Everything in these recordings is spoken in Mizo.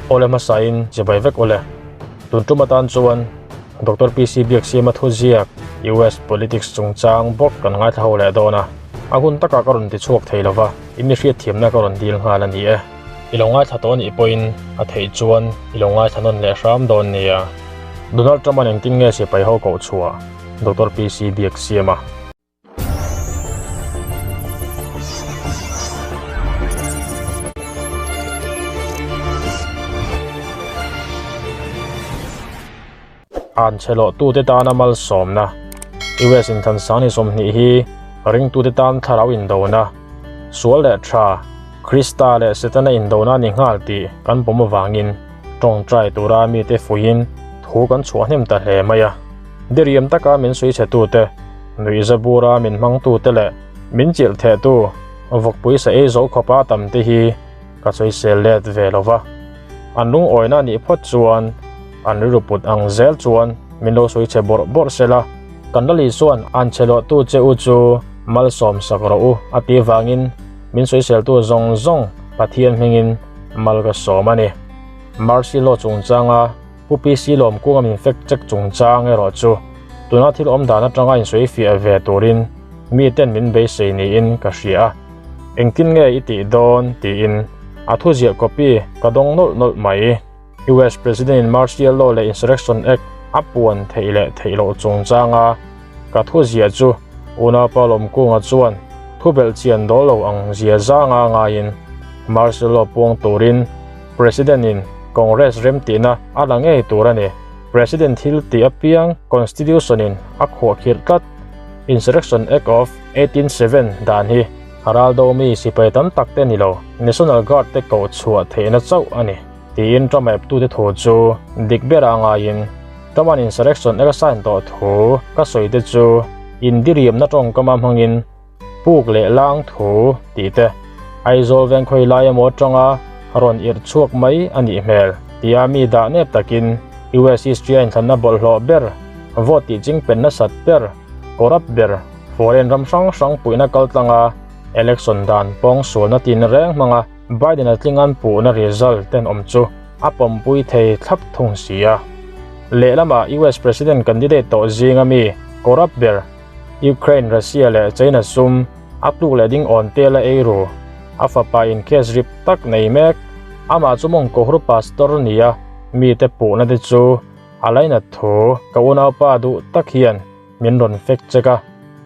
Awle hmasain chibai vek awle. Tun tum atan chuan Doctor PC Biaksiama thuziak US Politics chungchang bawk kan ngaithla ho leh dawn a, a hun takah ka rawn ti chhuak thei lova, i mi hriatthiamna ka rawn dil nghal a ni e. I lo ngaithla tawh anih pawhin a theih chuan i lo ngaithla nawn leh hram dawn nia. Donald Trump-a'n engtin nge sipai ho koh chhuah? Doctor PC Biaksiama. An chhe loh tute tana malsawmna, US inthansang ni 20 hi ringtute tan thlarau indona, sual leh tha, Krista leh Setana indona a ni nghal tih kan pawm avangin tawngtai tura mite fuihin thu kan chhuah hnem ta hle mai a. Diriam taka min sawi chhetute, nuihza bura min hmangtute leh min chilh thehtu vawkpui sa ei zo khawpa tamte hi ka sawisel let ve lo va. An lungawina a nih phawt chuan an rilru put ang zel chuan min lo sawi chhe bawrh bawrh se la, kan Lali chuan an chhe lawhtu che u chu malsawm sak rawh u a tih vangin min sawiseltu zawng zawng Pathian hmingin mal ka sawm a ni. Mercy Law chungchanga Pu PC Lawmkunga min fact check chungchang erawh chu tuna thil awm dan atanga insawifiah ve turin miten min beisei niin ka hria a, engtin nge i tih dawn tiin a thuziah copy ka dawng nawlh nawlh mai. US President in Martial Law leh Insurrection Act a puan theih leh theih loh chungchanga ka thuziah chu Unaupa Lawmkunga chuan thubelh chian dawl lo ang zia zanga ngaiin Martial Law puang turin President in Congress remtihna a la ngei tur a ni. President thil tih apiang Constitution in a khuahkhirh tlat. Insurrection Act of 1807 dan hi ral do mi sipai tam tak te ni lo, National Guard te koh chhuah theihna chauh a ni, tiin Trump eptute thu chu dik bera ngaiin Trump-a'n Insurrection Act a sign tawh thu ka sawi te chu indiriamna tawngkama hmangin Puk leh lang thu tih te Aizawl veng khawi lai emaw atanga rawn irh chhuak mai a nih hmel tia mi dah nep takin US history a inthlanna bawlhhlawh ber, vote tih ching pen nasat ber, corrupt ber, foreign ram hrang hrang puihna kaltlanga election dan pawng sualna tin reng hmanga Biden-a tlingan puhna result tenawm chu a pawmpui thei thlap thung si a. Lehlamah US President candidate tawh zinga mi corrupt ber, Ukraine, Russia leh China sum a tluk leh ding awn tel a ei ru. A fapa in case rip tak nei mek. Amah chu mawng kohru pastor nia mite puhna te chu a lainat thu ka unaupa duh tak hian min rawn fek chek a.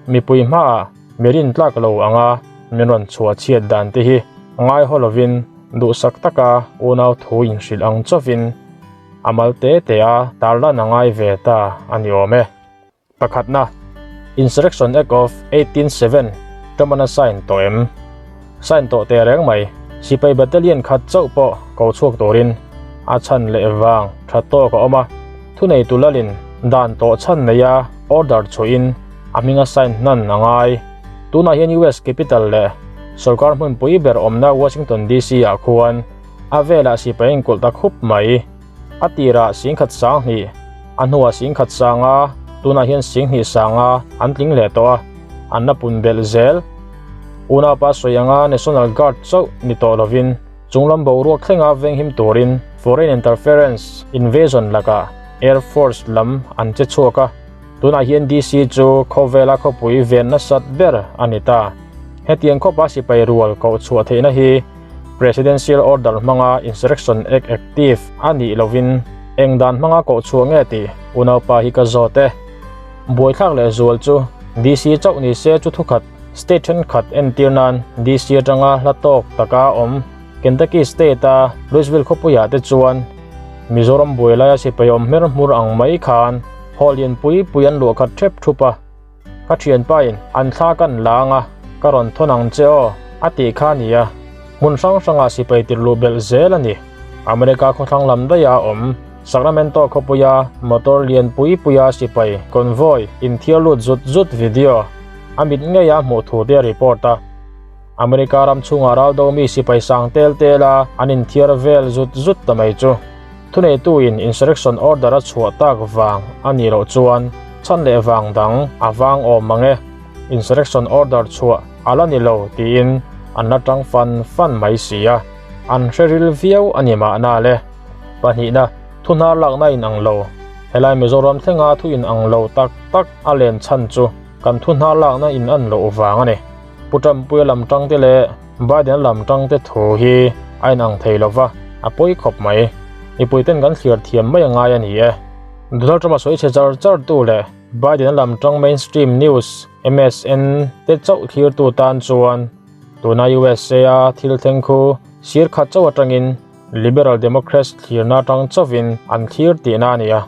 Mipui hmaah mi rintlak lo anga min rawn chhuah chhiat dan te hi ngaihaw lovin duhsak taka unau thu inhrilh ang chauhin a mal te te a tarlan a ngai ve ta a ni awm e. Pakhatna, Insurrection Act of 1807 Trump-an a sign tawh em? Sign tawh teh reng mai, sipai battalion khat chauh pawh ko chhuak turin a chhan leh vang tha tawk a awm a, thuneitu lalin dan tawh chhan neia order chhuahin a hminga sign hnan a ngai. Tunah hian US capital leh sorkar hmunpui ber awmna Washington DC ah khuan a velah sipai a inkulh ta khup mai. A tirah singkhat 2000, a hnuah singkhat 5,000, tunah hian 20 5,000 an tling leh tawh a, an la pun belh zel. Unaupa sawi anga National Guard chauh ni tawh lovin chunglam boruak thlenga venghim turin foreign interference invasion lakah Air Force lam an che chhuak a, tunah hian DC chu khawvela khawpui ven nasat ber a ni ta. Hetiang khawpa sipai rual koh chhuah theihna hi Presidential Order hmanga Insurrection Act active a nih lovin eng dan hmanga koh chhuah nge tih unaupa hi ka zawt e. Buaithlak leh zual chu DC chauh ni se chu thukhat state thenkhat entir nan DC atanga hla tawk taka awm Kentucky state a Louisville khawpuiah te chuan Mizoram buai laia sipai awm hmer hmur ang mai khan hall lian pui pui an luah khat thep thup a. Ka thianpain an thla kan lang a, ka rawn thawn ang che aw, a tih kha a ni a. Hmun hrang hrangah sipai tirhluh belh zel a ni. America khawthlang lam daih a awm. Sacramento khawpuia motor lian pui puia sipai convoy inthiar lut zut zut video a mit ngeia hmuh thu te a report a. America ram chhungah raldo mi sipai sang tel tela an inthiar vel zut zut ta mai chu. Thuneituin insurrection order a chhuah tak vang a nih loh chuan chhan leh vang dang a vang awm mang e. Insurrection order chhuah a la ni lo tiin an la tang fan fan mai si a, an hre ril viau a ni mahna le. Pahnihna, thu hnar lakna in ang lo. Helai Mizoram thlenga thu in ang lo tak tak a len chhan chu kan thu hnar lakna in an loh vang a ni. Pu Trumpuia lam tangte leh Biden-a lam tangte thu hi a in ang thei lova, a pawi khawp mai. Mipuiten kan thlir thiam mai a ngai a ni e. Donald Trump-a sawi chhe char char tu leh Biden-a lam tang mainstream news, MSN, te chauh thlirtu tan chuan tuna USA-a thil thleng khu sir khat chauh atangin Liberal Democrats thlirna atang chauhin an thlir tihna a ni a.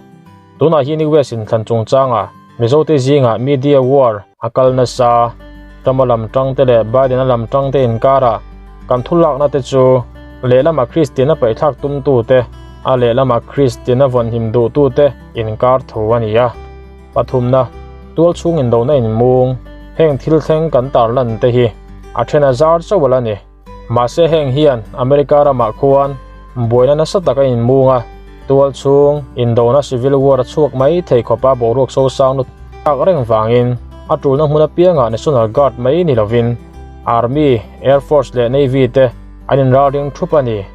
Tunah hian US inthlan chungchangah Mizote zingah media war a kal nasa. Trump-a lam tangte leh Biden-a lam tangte inkarah kan thu lakna te chu lehlamah Kristianna paihthlak tumtute, a lehlamah Kristianna vawnhim duhtute inkar thu a ni a. Pathumna, tual chhung indona inmung, heng thil thleng kan tarlan te hi a then a zar chauh a la ni. Mahse heng hian America ramah khuan buaina nasa tak a inmung a, tual chhung indona civil war a chhuak mai thei khawpa boruak sosang lut tak reng vangin a tulna hmun apiangah National Guard mai ni lovin Army, Air Force leh Navy te an inralring thup a ni.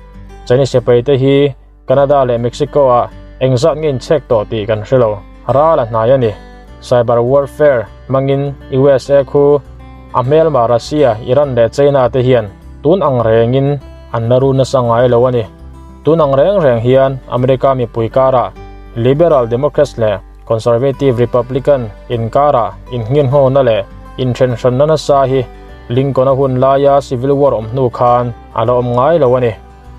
Chinese sipai te hi Canada leh Mexico ah engzat nge inchhek tawh tih kan hre lo. Ral a hnai a ni. Cyber warfare hmangin USA khu a hmelma Russia, Iran leh China te hian tun ang rengin an la run nasa ngai lo a ni. Tun ang reng reng hian America mipui karah Liberal Democrats leh Conservative Republican inkarah innghinghawna leh inthenhranna nasa hi Lincoln-a hun laia Civil War awm hnu khan a la awm ngai lo a ni.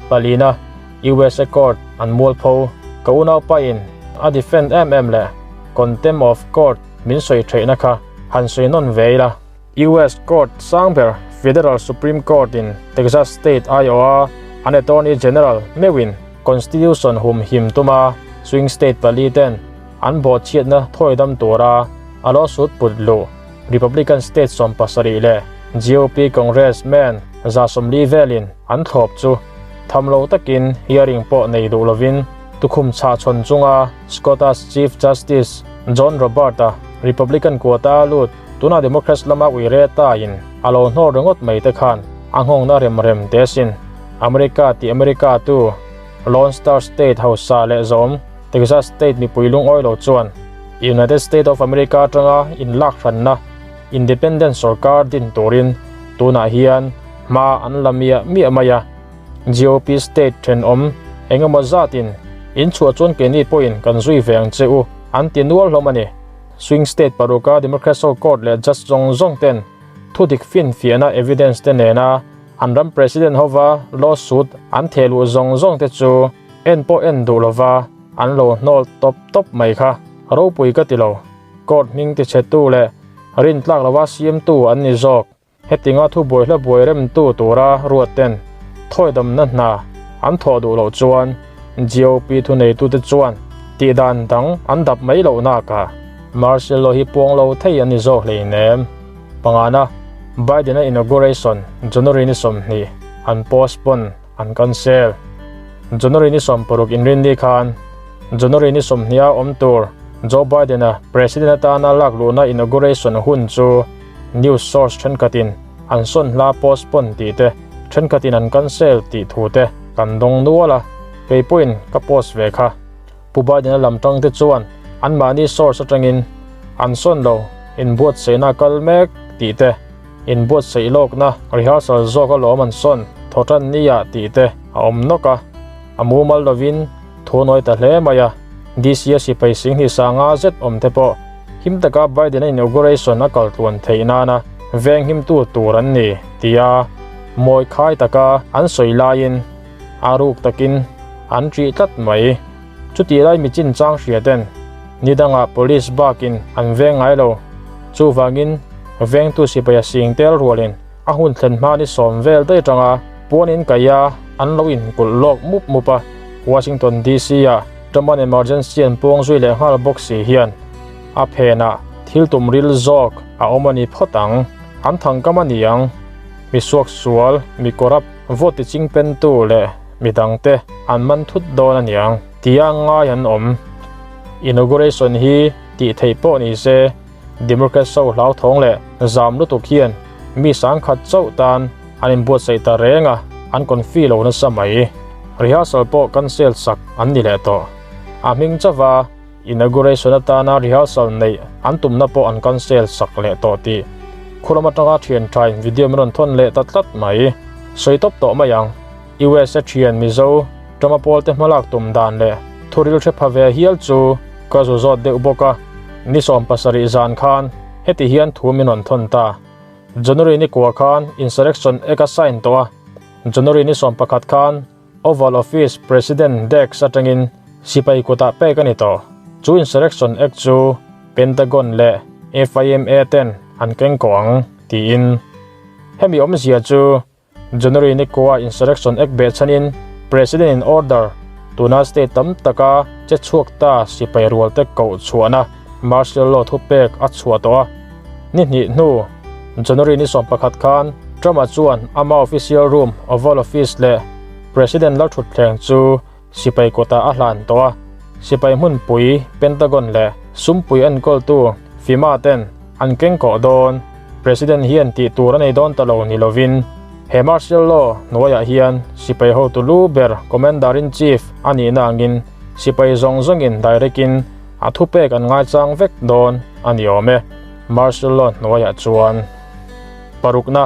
Palina, USA court an mualpho, ka unaupa in a defend em em leh contempt of court min sawi theihna kha han sawi nawn ve ila. US court sang ber Federal Supreme Court in Texas state aiawha an attorney general meuhin constitution humhim tuma swing state pali ten an bawhchhiatna thawidam tura a lawsuit put luh Republican state 70 leh GOP congressman 140 velin an thlawp chu tham lo takin hearing pawh nei duh lovin tukhum chhah chhawn chunga Scottish Chief Justice John Roberts-a Republican quota lut tuna Democrats lama uire tain a lo hnawr ringawt mai te khan a nghawngna rem rem te sin. America tih America tu Lone Star State hausa leh zawm Texas State mipui lungawi lo chuan United States of America atanga inlak hranna Independent sorkar din turin tunah hian hma an la miah miah mai a. GOP state thenawm engemaw zatin inchhuah chuan keini pawhin kan zui ve ang che u an ti nual hlawm a ni. Swing state paruka Democrats ho court leh judge zawng zawng ten thudik finfiahna evidence te nena an ram president hova lawsuit an thehluh zawng zawng te chu en pawh en duh lova an lo hnawl tawp tawp mai kha ropui ka ti lo. Court hming tichhetu leh rintlak lova siamtu an ni zawk. Hetinga thubuai hla buai remtu tura ruatten thawidamna hna an thawh duh loh chuan GOP thuneitute chuan tihdan dang an dap mai loh nakah Martial law hi puang lo thei an ni zawk hleinem. Pangana, Biden-a inauguration January ni 20 an postpone an cancel. January ni 60 inrinni khan January ni 20 a awm tur Joe Biden-a president atana lak luhna inauguration hun chu news source thenkhatin an sawn hla postpone tih te, thenkhatin an cancel tih thu te kan dawng nual a, kei pawhin ka post ve kha. Pu Biden-a lam tang te chuan anmahni source atangin an sawn lo, inbuatsaihna a kal mek tih te, inbuatsaih lawkna rehearsal zawk alawm an sawn thawhtan nia tih te a awm nawk a, a mumal lovin thu nawi ta hle mai a, DC-a sipai singhnih sanga zet awm te pawh him taka Biden-a inauguration a kal tluan theih nana veng himtu tur an ni tia mawi khai taka an sawi laiin a ruk takin an ṭih tlat mai. Chutih lai mi chinchang hria ten ni dangah police bakin an veng ngai lo. Chuvangin vengtu sipaia sing tel rualin a hun thlen hma ni sawm vel daih atanga puanin kaia an lo inkulh lawk mup mup a. Washington DC-ah Trump-a'n emergency an puang zui leh nghal bawk si hian a phenah thil tum ril zawk a awm a ni phawt ang. An thangkam a ni ang. Mi suaksual, mi corrupt, vote tichingpentu leh mi dangte an man thut dawn a niang tia ngai an awm. Inauguration hi tih theih pawh ni se Democrats ho hlauthawng leh zam lutuk hian mi sangkhat chauh tan an inbuatsaih ta reng a, an confi lo nasa mai. Rehearsal pawh cancel sak an ni leh tawh. A hming chauha inauguration atana rehearsal neih an tumna pawh an cancel sak leh tawh tih khulam atanga thian thain video min rawn thawn leh ta tlat mai. Sawi tawp tawh mai ang. USA thian Mizo Trump-a pawlte hmalak tum dan leh thuril hre pha ve hial chu ka zu zawt deuh bawk a. Ni 70 zan khan heti hian thu min rawn thawn ta. January ni kua khan Insurrection Act a sign tawh a. January ni 11 khan Oval Office President desk atangin sipai kutah pek a ni tawh. Chu Insurrection Act chu Pentagon leh FIMA ten an keng kawh ang, tiin. Hemi awmzia chu January ni kua Insurrection Act behchhanin President in order tuna state tam taka che chhuak ta sipai rualte koh chhuahna martial law thupek a chhuah tawh a. Ni hnih hnu January ni 11 khan Trump-a chuan ama official room Oval Office leh President lalthutthleng chu sipai kutah a hlan tawh a. Sipai hmunpui Pentagon leh sumpui enkawltu FEMA ten an keng kawh dawn. President hian tih tur a nei dawn ta lo ni lovin he martial law hnuaiah hian sipai hotu lu ber Commander-in-Chief a nihna angin sipai zawng zawngin direct-in a thupek an ngaichang vek dawn a ni awm e. Martial law hnuaiah chuan parukna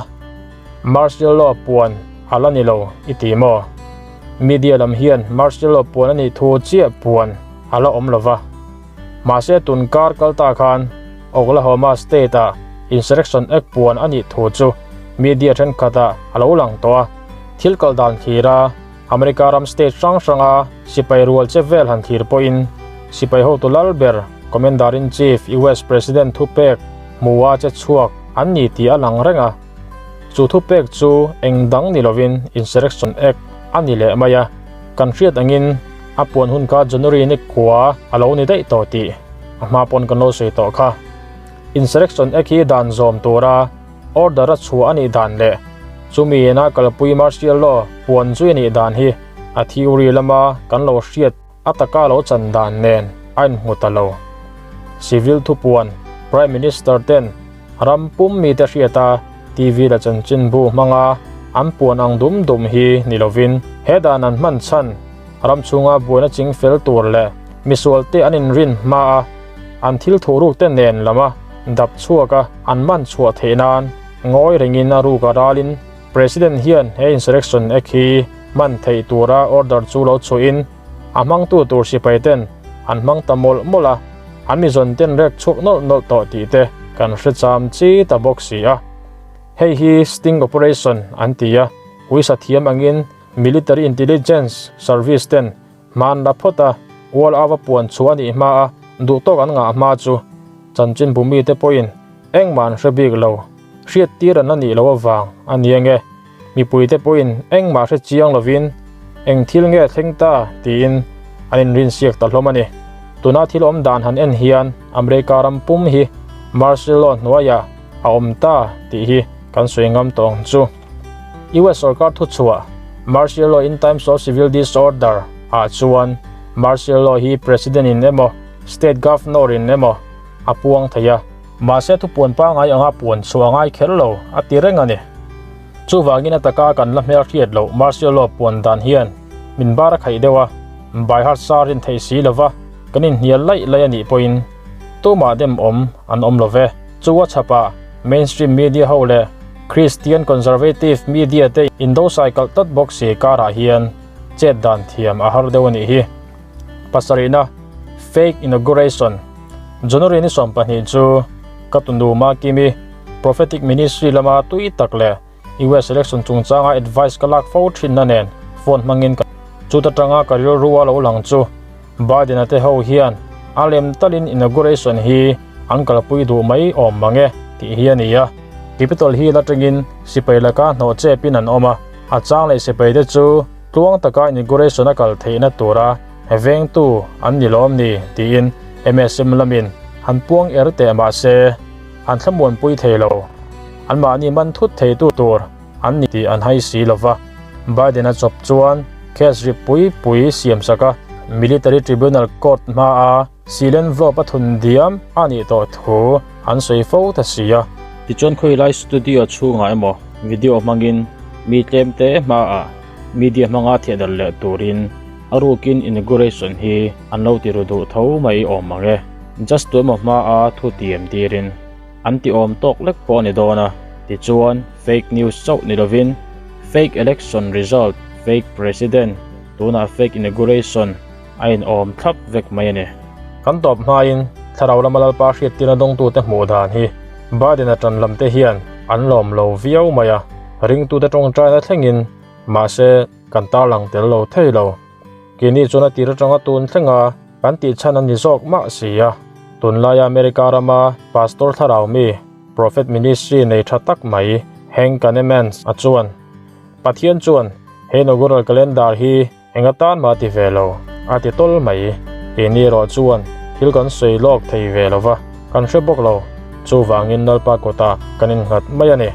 Martial law puan a la ni lo i ti maw? Media lam hian martial law puan a nih thu chiah puan a la awm lo va. Mahse tun kar kal ta khan Oklahoma state ah Insurrection Act puan a nih thu chu media thenkhat ah a lo lang tawh a. Thil kal dan thlir a America ram state hrang hranga sipai rual che vel han thlir pawhin sipai hotu lal ber Commander-in-Chief US President thupek hmua che chhuak an ni tih a lang reng a. Chu thupek chu eng dang ni lovin Insurrection Act a ni leh mai a. Kan hriat angin a puan hun kha January ni kua a lo ni daih tawh tih a hma pawn kan lo sawi tawh kha. Insurrection Act hi dan zawm tura order a chhuah a nih dan leh chumi ina kalpui martial law puan zui a nih dan hi a theory lama kan lo hriat a taka lo chan dan nen a inhmu ta lo. Civil thupuan Prime Minister ten ram pum mite hriata TV la chanchinbu hmanga an puan ang dum dum hi ni lovin he dan an hman chhan ram chhunga buaina ching fel tur leh misualte an inrin hma a an thil thuhruk te nen lama dap chhuak a an man chhuah theih nan ngawi rengin a ruk a ralin President hian he Insurrection Act hi hman theih tura order chu lo chhuahin a hmangtu tur sipai ten an hmang ta mawlh mawlh a, an mizawn ten rek chhuak nawlh nawlh tawh tih te kan hre cham chi ta bawk si a. Hei hi sting operation an ti a, uisa thiam angin Military Intelligence Service ten Hman la phawt a, ual ava puan chhuah a nih hma a, duh tawk an ngah hma chu chanchin bu mite pawhin engmah an hre bik lo, hriat tir an la nih loh avang a ni ange. Mipuite pawhin engmah hre chiang lovin eng thil nge thleng ta tiin an inrinsiak ta hlawm a ni. Tuna thil awm dan han en hian America ram pum hi martial law hnuaiah a awm ta tih hi kan sawi ngam tawh ang chu. US sorkar thuchhuah Martial Law in Times of Civil Disorder ah chuan Martial Law hi President in emaw State Governor in emaw a puang thei a, mahse thupuan pangai anga puan chhuah a ngai kher lo a ti reng a ni. Chuvangin a taka kan la hmel hriat loh Martial Law puan dan hian min bar a khaih deuh a, by heart sa rin theih si lova kan inhnial laih laih a nih pawhin tumah dem awm an awm lo ve. Chu a chhapah mainstream media ho leh Christian conservative media te indo sai kalh tlat bawk si karah hian chet dan thiam a har deuh a nih hi. Pasarihna, Fake inauguration, January ni 12 chu ka tunu Makimi prophetic ministry lama tui tak leh US election chungchanga advice ka lak fo thinna nen phone hmangin ka Chuta tanga ka rilru a lo lang chu Biden-a te ho hian a lem talin inauguration hi an kalpui duh mai awm mang e tih hi a ni a. Capitol Hill atangin sipai laka hnawh chepin an awm a, a chang leh sipai te chu tluang taka inauguration a kal theihna tura vengtu an ni lawm ni tiin MSM lamin han puang er teh mah se an thlamuanpui thei lo. Anmahni man thut theitu tur an ni tih an hai si lo va. Biden-a chawp chuan case rip pui pui siam sak a, Military Tribunal Court hmaa silen vlawp a thun diam a nih tawh thu an sawi fo ta si a. Tichuan khawilai studio chhungah emaw video hmangin mi tlemte hmaah. media hmanga thiahdarh leh turin a rukin inauguration hi an lo ti ru duh tho mai awm ang e. Just tuemaw hmaa thu tiam tirin an ti awm tawk lek pawh a ni dawn a, tichuan fake news chauh ni lovin fake election result, fake president, tunah fake inauguration a inawm thlap vek mai a ni. Kan tawp hmain thlarau lama Lalpa hriattirna dawngtute hmuh dan hi Biden-a tan lamte hian an lawm lo viau mai a, ringtute tawngtaina thlengin mahse kan tarlang tel lo thei lo. Keini chuan a tir atanga tun thlenga kan tih chhan a ni zawk mah si a, tunlaia America rama pastor thlarau mi, prophet ministry nei tha tak mai Hank Kunneman a chuan, Pathian chuan he inaugural calendar hi Eng atan mah ti ve lo, a ti tawl mai. Keini erawh chuan thil kan sawi lawk thei ve lo va, kan hre bawk lo. Chuvangin Lalpa kawtah kan innghat mai a ni.